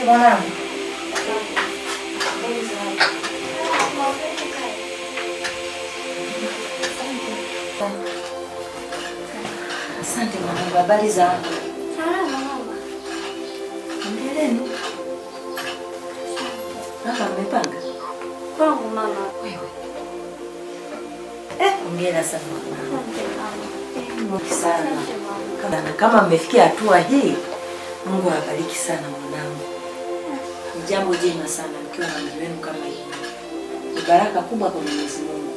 Mwanangu. Asante mwanangu, habari za hapo? Salama mama. Hongereni. Hapa mmepanga? Kwangu mama. Wewe. Hongera sana mwanangu. Asante mama. Sana. Asante mama. Kama mmefikia hatua hii, Mungu awabariki sana mwanangu. Ni jambo jema sana mkiwa na mji wenu kama hivi. Ni baraka kubwa kwa Mwenyezi Mungu.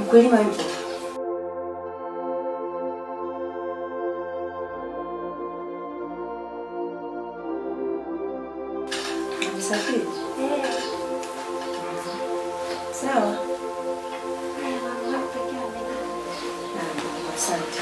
Mkulima yupo? Msafiri? Sawa. Haya mama, pekee yake. Asante.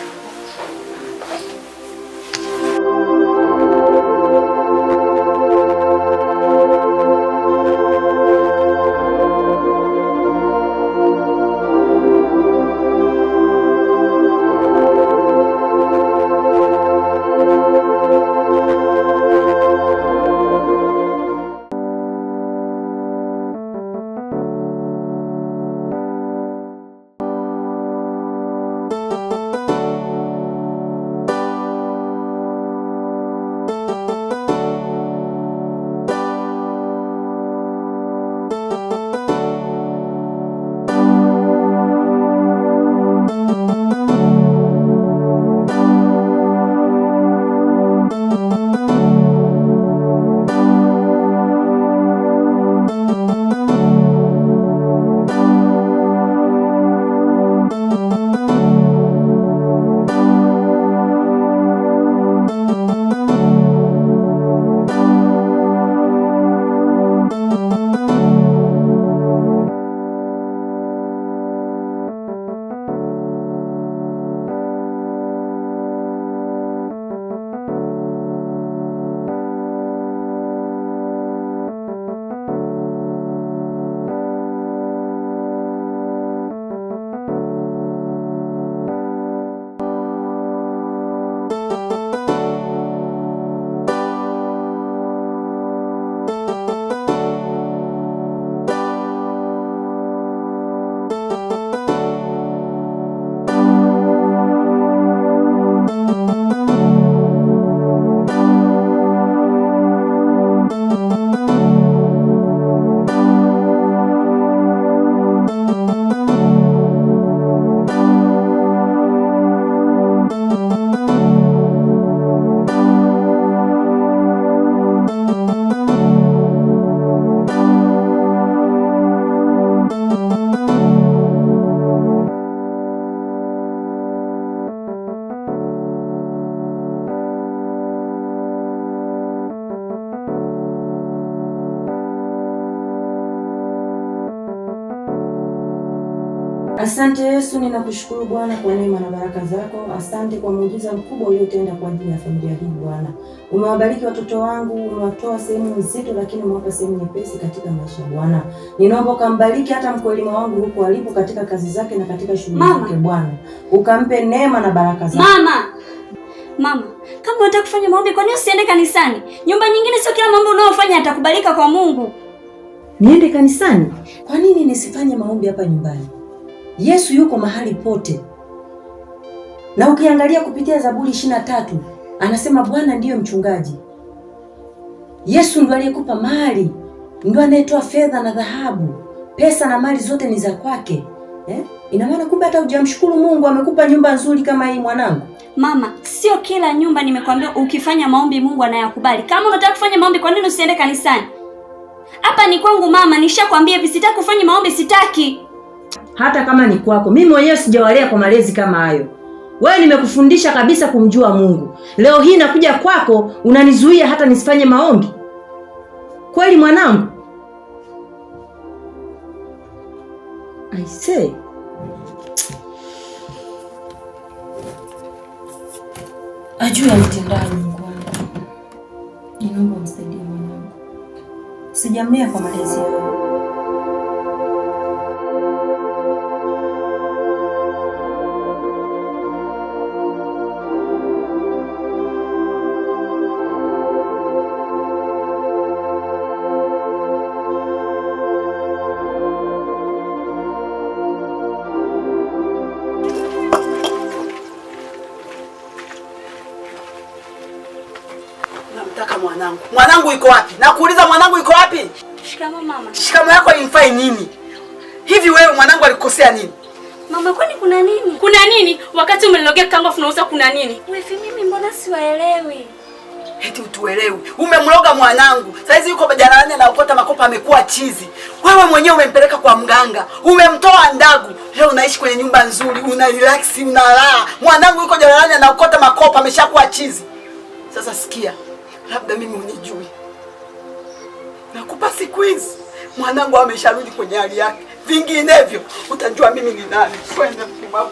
Asante Yesu, ninakushukuru Bwana kwa neema na baraka zako. Asante kwa muujiza mkubwa uliotenda kwa ajili ya familia hii Bwana. Umewabariki watoto wangu, umewatoa sehemu nzito lakini umewapa sehemu nyepesi katika maisha Bwana. Ninaomba ukambariki hata mkulima wangu huko alipo katika kazi zake na katika shughuli zake Bwana. Ukampe neema na baraka zako. Mama. Mama, kama unataka kufanya maombi kwa nini usiende kanisani? Nyumba nyingine sio kila mambo unayofanya yatakubalika kwa Mungu. Niende kanisani? Kwa nini nisifanye maombi hapa nyumbani? Yesu yuko mahali pote. Na ukiangalia kupitia Zaburi 23, anasema Bwana ndiyo mchungaji. Yesu ndiye aliyekupa mali, ndiye anayetoa fedha na dhahabu. Pesa na mali zote ni za kwake. Ina maana kumbe hata hujamshukuru Mungu amekupa nyumba nzuri kama hii mwanangu. Mama, sio kila nyumba nimekwambia ukifanya maombi Mungu anayakubali. Kama unataka kufanya maombi kwa nini usiende kanisani? Hapa ni kwangu mama, nishakwambia hivi sitaki kufanya maombi, sitaki. Hata kama ni kwako, mimi mwenyewe sijawalea kwa malezi kama hayo. Wewe nimekufundisha kabisa kumjua Mungu. Leo hii nakuja kwako unanizuia hata nisifanye maombi. Kweli mwanangu? I say. Ajua mtendaji Mungu wangu. Ninaomba umsaidie mwanangu. Sijamlea kwa malezi hayo. mwanangu? Mwanangu yuko wapi? Nakuuliza mwanangu yuko wapi? Shikamoo mama. Shikamoo yako imfai nini? Hivi wewe mwanangu alikosea nini? Mama, kwani kuna nini? Kuna nini? Wakati umenilogea kango tunauza kuna nini? Wewe mimi mbona siwaelewi? Eti utuelewi. Umemloga mwanangu. Saizi yuko jalalani anaokota makopa amekuwa chizi. Wewe mwenyewe umempeleka kwa mganga. Umemtoa ndagu. Leo unaishi kwenye nyumba nzuri, una relax, una raha. Mwanangu yuko jalalani anaokota makopa ameshakuwa chizi. Sasa sikia, labda mimi unijui. Nakupa siku hizi. Mwanangu amesharudi kwenye hali yake. Vinginevyo utajua mimi ni nani. Kwenda mbabu.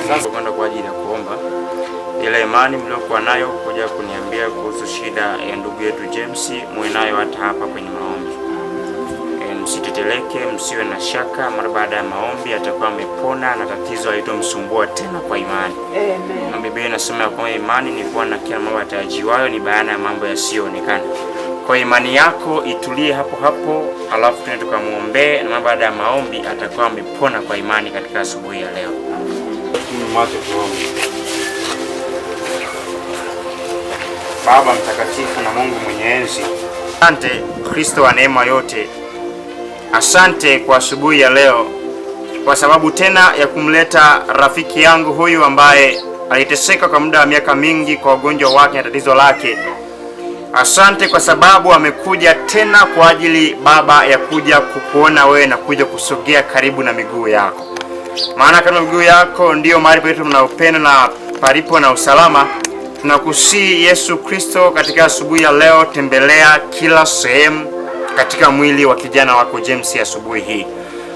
Sasa kwenda kwa ajili ya kuomba ile imani mliokuwa nayo kuja kuniambia kuhusu shida ya ndugu yetu James, muwe nayo hata hapa kwenye maombi. Msiteteleke, msiwe na shaka. Mara baada ya maombi atakuwa amepona na tatizo halitomsumbua tena kwa imani. Amen. Na Biblia inasema ya kwamba imani ni kuwa na kila mambo yatarajiwayo, ni bayana ya mambo yasiyoonekana. Kwa imani yako itulie hapo hapo, alafu tuende tukamwombee, na baada ya maombi atakuwa amepona kwa imani katika asubuhi ya leo. Macho tuombe. Baba mtakatifu na Mungu mwenye enzi, asante Kristo wa neema yote, asante kwa asubuhi ya leo, kwa sababu tena ya kumleta rafiki yangu huyu ambaye aliteseka kwa muda wa miaka mingi kwa ugonjwa wake na tatizo lake. Asante kwa sababu amekuja tena kwa ajili Baba ya kuja kukuona wewe na kuja kusogea karibu na miguu yako, maana kama miguu yako ndiyo mahali palipo na upendo na palipo na usalama. Tunakusihi Yesu Kristo, katika asubuhi ya leo, tembelea kila sehemu katika mwili wa kijana wako James asubuhi hii,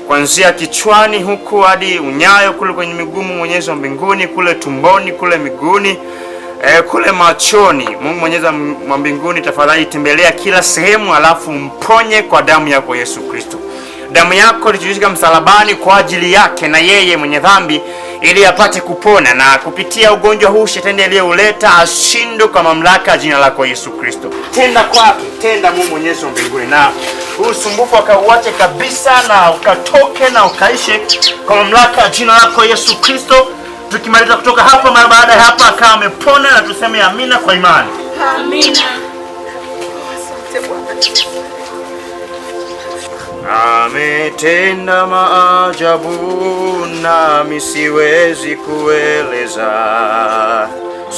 kuanzia kichwani huku hadi unyayo kule kwenye miguu, Mwenyezi wa mbinguni, kule tumboni, kule miguuni, kule machoni. Mungu Mwenyezi wa mbinguni, tafadhali tembelea kila sehemu, alafu mponye kwa damu yako Yesu Kristo. Damu yako ilichuruzika msalabani kwa ajili yake na yeye mwenye dhambi, ili apate kupona, na kupitia ugonjwa huu shetani aliyeuleta ashindwe kwa mamlaka ya jina lako Yesu Kristo. Tenda kwake, tenda Mungu Mwenyezi wa mbinguni, na huu usumbufu akauache kabisa na ukatoke na ukaishe kwa mamlaka ya jina lako Yesu Kristo. Tukimaliza kutoka hapa, mara baada ya hapa akawa amepona, na tuseme amina kwa imani. Amina. Asante Bwana. Ametenda maajabu nami siwezi kueleza,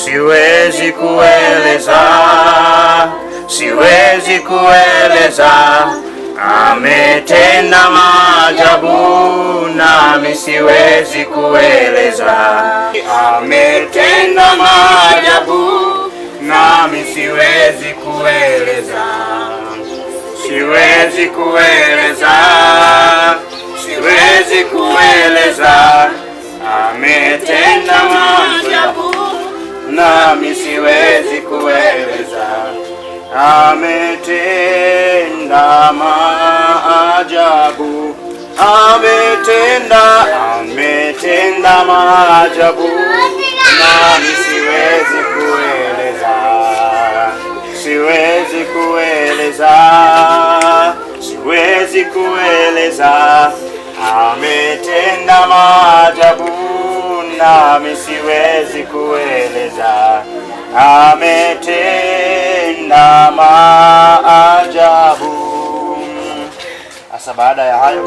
siwezi kueleza, siwezi kueleza. Ametenda maajabu nami siwezi kueleza. Ametenda maajabu nami siwezi kueleza, siwezi kueleza, siwezi kueleza. Ametenda maajabu nami siwezi kueleza. Ametenda maajabu, ametenda, ametenda maajabu nami siwezi kueleza, siwezi kueleza, siwezi kueleza. Ametenda maajabu nami siwezi kueleza. Ametenda maajabu. Sasa baada ya hayo